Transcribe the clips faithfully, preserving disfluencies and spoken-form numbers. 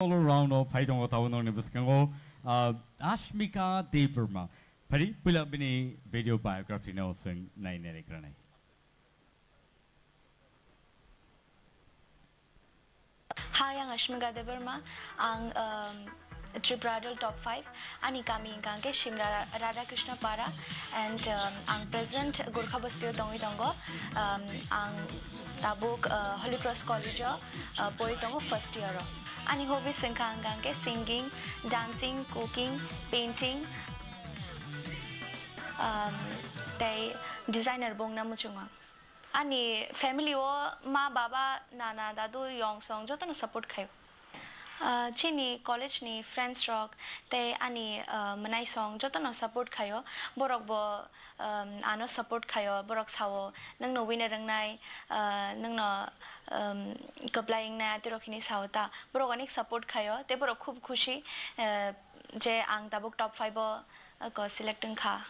All round o phai tongo tabuk nokni bwskango, ah, Ashmika Debbarma. Phari puila bini video biography no chwng nai nai rikranai. Hi, ang Ashmika Debbarma. Ang, um, Tripura Idol top five. Ani kami hingka hingke Simra Radhakrishna Para and, um, ang present Gorkha Basti o tongwi tongo. Um, ang tabuk, uh, Holy Cross College o, uh, pori tongo first year o. Ani hobbies hingka hingka hingke singing, dancing, cooking, painting, um, tei designer bo wngna muchungo. Ani family o ma, baba, nana, dadu, yong song jotono support khaio. Ah, chini college ni friends rok tei ani, ah, mwnai song jotono support khaio. Borok bo, um, ano support khaio. Borok sao, "Nwngno winner wngnai, ah, nwngno, um, kwplai wngnai," atirok hini sao ta. Borok onek support khaio. Tei borok khub khushi, eh, je ang tabuk top five o, eh, ko select wngkha.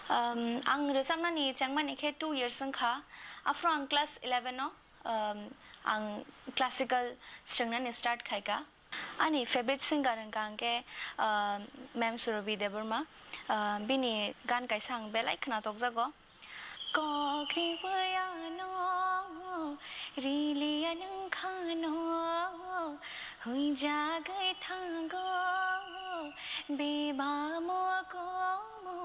Um, ang rwchapnani chengmani khe two years wngkha. Aphuru ang class eleven o, um, ang classical swngnani start khaika. Ani favorite singer hwnkha hwnkhe, um, Ma'am Surabhi Debbarma. Um, bini gan kaisa ang belai khwnatokjago. Kok riwi ano, rili anwng khano, huijagwi thango, beba mokomo.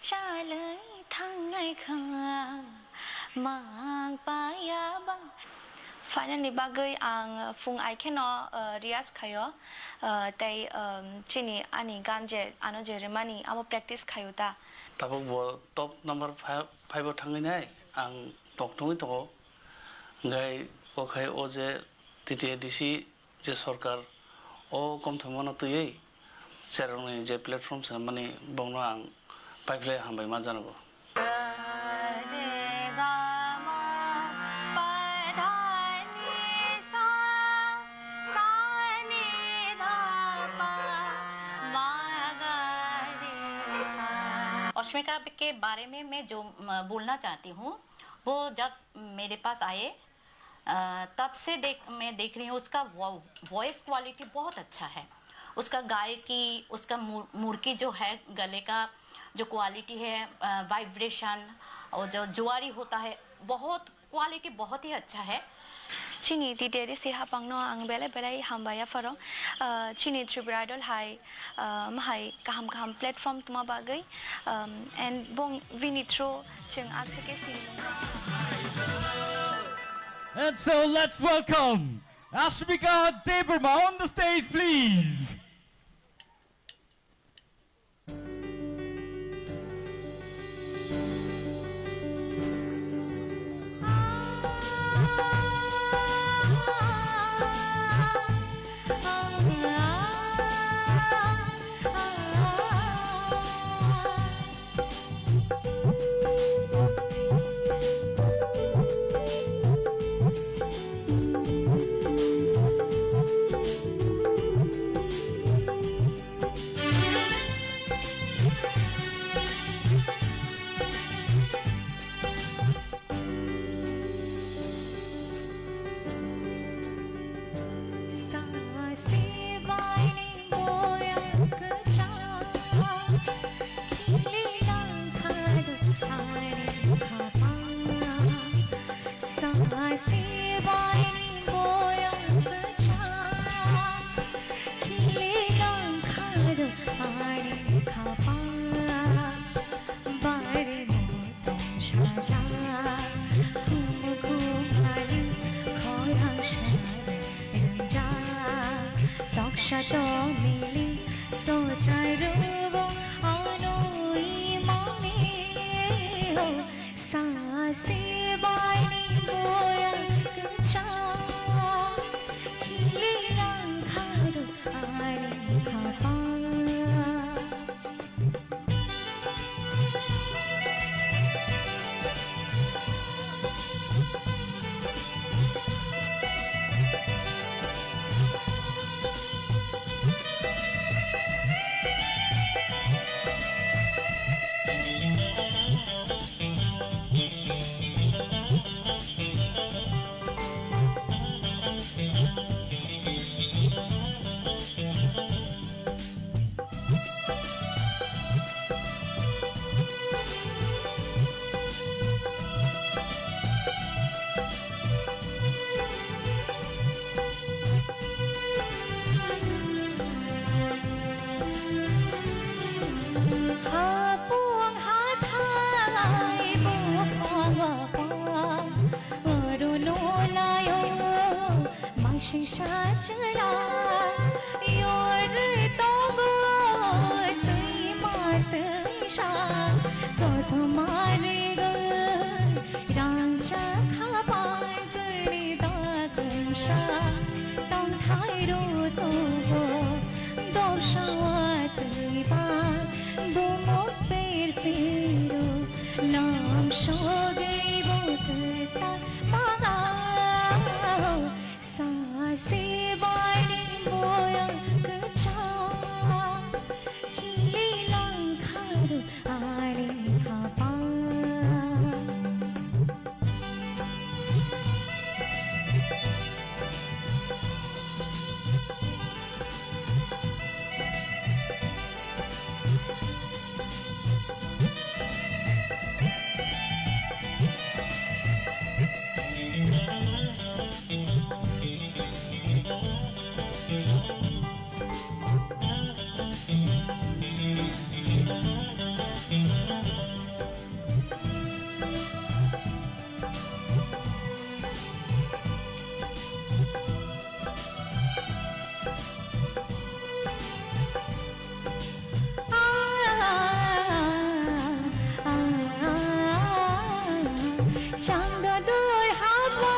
Chalwi thangnai kha mang paya ba. Final ni bagwi ang phung ai kheno, uh, riyaz khaio, uh, tei, um, chini ani gan je ano je rimani amo practice khaio ta. Tabuk bo top number five, five o thangwi nai ang tok thungwi tongo. Hingkhai o khai o je T T A D C je sorkar o komthomano twiwi cherokni je platform swnamani bongno ang paiphlai hambai ma janago. अश्मिका के बारे में मैं जो, म, बोलना चाहती हूँ, वो जब मेरे पास आए, अ, तब से देख, मैं देख रही हूँ उसका वो, वॉइस क्वालिटी बहुत अच्छा है। उसका गायकी, उसका मु-, मुरकी जो है, गले का जो क्वालिटी है, अ, वाइब्रेशन और जो जुआरी होता है, बहुत क्वालिटी बहुत ही अच्छा है। Chini T T A D C hapangno ang belai belai hambai yapharo. Ah, chini Tripura Idol hai, ah, mahai kaham kaham platform tuma bagwi, um, and bong bini through chwng aswk khe sini nangkha. And so let's welcome Ashmika Debbarma on the stage, please. Watwi ba bumuk per pero lam sogwi bo kwtal manga. Sasi baini boya kwchang khili langkha do ani khapang. Changdor dor haba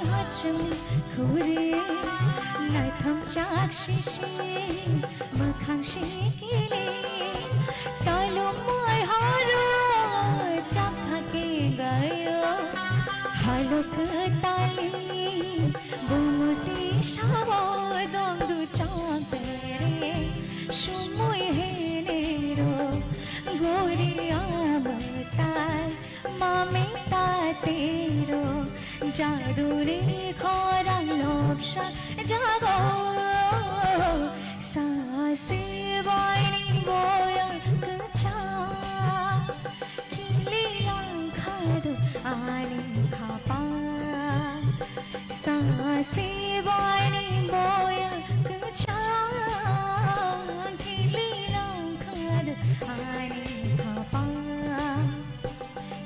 hachwlwi khuri naithok chak sisi. Mwkhang sikili tolomoi horo chakha ke gayo. Halo kwtali bumulti sawo dongdu chongkere sumui henero gori amatai. Mami tatero jaduni khorang lobsa jago. Sasi baini boya kwchang khili langkha do ani khapang. Sasi baini boya kwchang khili langkha do ani khapang.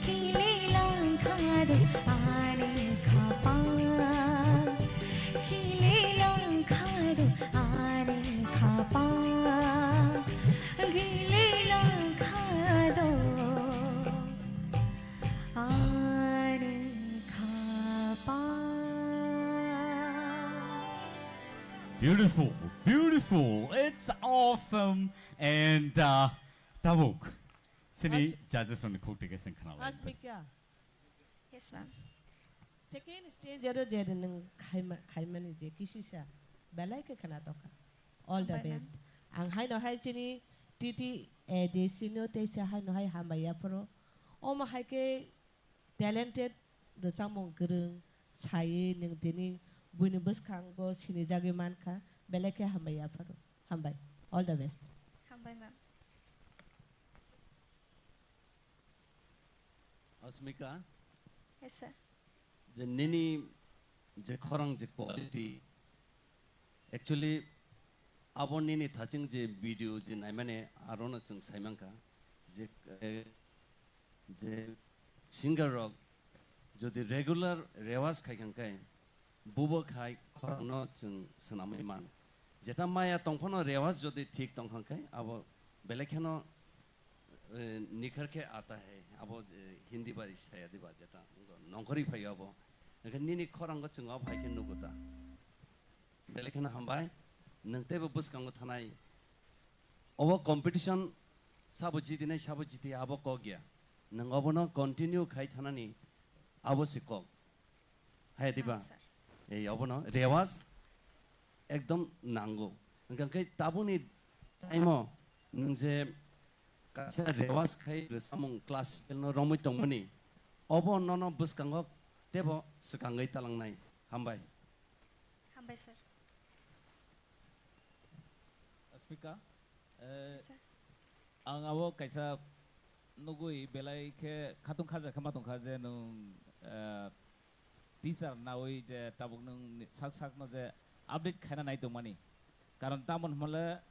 Khili langkha do ani khapang. Khili langkha do ani khapang. Khili langkha do ani khapang. Beautiful, beautiful. It's awesome. And uh, Tabuk, sini As- judges rokni khuk tike sing khna lai. Asmika. Yes, ma'am. Second stage aro je nwng khaima-, khaimani je kisisa belai khe khna tokha. All the Hambai, ma'am. Best. Ang haino hai chini T T A D C no teisa haino hai hambai yaphuru. Omo hai khe talented, rwchapmung kwrwng, sai nwng tini buini bwskango sinijagwi mankha, belai khe hambai yaphuru. Hambai. All the best. Hambai, ma'am. Asmika, Yes, sir. Je nini je khorang je quality, actually abo nini thaching je video je naimani arono chwng saimankha je, eh, je singer rok jodi regular rewaj khai kha khe bubo khai khorangno chwng swnamwi man. Jeta maya tongphano rewaj jodi thik tong kha khe abo belai kheno, eh, nikhar khe aata hai, abo, eh, Hindi bai saya diba jeta nongkhorwi phaio abo. Hwnkhe nini khorango chwng abo hai khe nugo ta. Belai kheno hambai, nwng teibo bwskango thanai. Obo competition sabo jidinai, sabo jiti abo kok ya. Nwng obono continue khai thanani abo se kok. Hai diba? Ah, sir. Ei obono rewaj ekdom nango. Hwnkhe khe tabukni time o nwng je kaisa rewaj khai rwchapmung classical no romwi tongmani, obo nono bwskango teibo swkangwi talangnai. Hambai. Hambai, sir. Asmika, eh, Sir. Ang abo kaisa nugui belai khe khatung khaja khe ma tongkha je nwng, eh, teacher naui je tabuk nwng ni sak sak no je update khaina nai tongmani. Karon tamon hwnle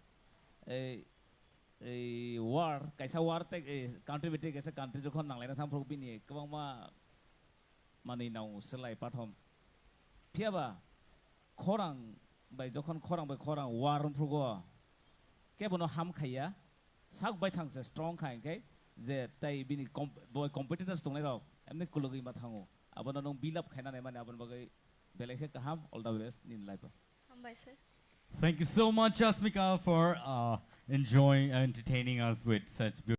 ei, ei war, kaisa war tei, ei country bai tei kaisa country jokhon nanglaina thangphuru bini kwbangma manwi nang selai pathom. Phiyaba khorang bai jokhon khorang bai khorang war wngphrugo kebono ham khaiya, sak baithang se strong kha hinkhe je tai bini com-, bo competitors tongnai rok emni kulugwi ma thango. Abono nwng build up khaina nai mani aboni bagwi belai khe kaham, all the best nini life o. Hambai sir. Thank you so much, Asmika, for uh, enjoying and entertaining us with such beautiful